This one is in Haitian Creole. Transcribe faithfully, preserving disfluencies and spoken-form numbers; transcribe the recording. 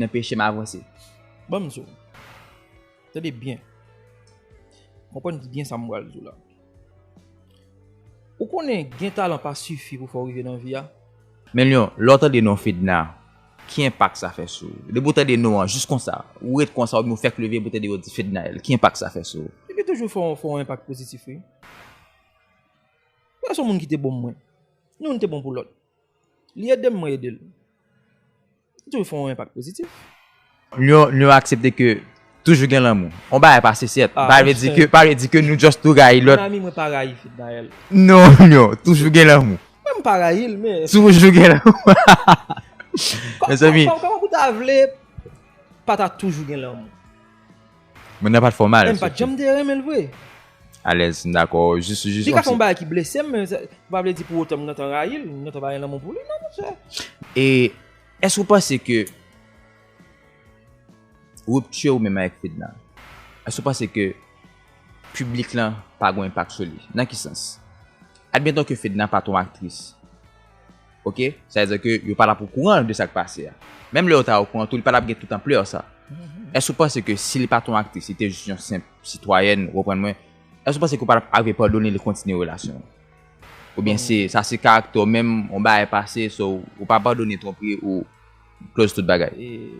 Nan peche m avanse. Ban m di w. Tande byen. Konprann byen sa m pral di w la. Ou konnen gen talan pa sifi pou fè w rive nan vi a? Men Lion, lè w tande non Fedna, ki enpak sa fè sou ou? Depi w tande non an, jis konsa, ou ret konsa, oubyen ou fèk leve pou tande yo di Fednaelle, ki enpak sa fè sou ou? Epi toujou fè yon, fè yon enpak pozitif, wi. Mwen se yon moun ki te bon mwen. Youn te bon pou lòt. Li ede m, mwen ede l. Li toujou fè yon enpak pozitif. Lion, Lion aksepte ke toujou gen lanmou. On bagay pase sèt. Ah, Pa vle di ke, pa vle di ke nou just tou rayi lòt. Mon ami, mwen pa rayi Fednaelle. Non, Lion, toujou gen lanmou. Mwen, m pa rayi l, men. Toujou gen lanmou. Mezanmi. Kòman, kòman pou ta vle pa ta toujou gen lanmou? Moun nan pa t fè w mal. Mwen pa t janm te renmen l vre. Alèz, m dakò. Jis, jis. Li ka fè yon bagay ki blese m, men sa pa vle di pou otan m gentan rayi l, m gentan pa gen lanmou pou li, non, monchè. E èske w panse ke ripti ou menm avèk Fedna, èske w panse ke piblik lan pa gen enpak sou li? Nan ki sans? Admeton ke Fedna pa t yon aktris. Ok? Sa vle di ke yo pa t ap okouran de sa k pase a. Menm lè yo ta okouran tou, li pa t ap gen tout anplè sa. Èske w panse ke si li pa t yon aktris, li te jis yon senp sitwayèn, ou konprann mwen, èske w panse ke w pa t ap rive padone li, kontinye relasyon an? Oubyen se, sa se karaktè w menm, yon bagay pase, so ou pa padone, twonpri ou close tout bagay? E,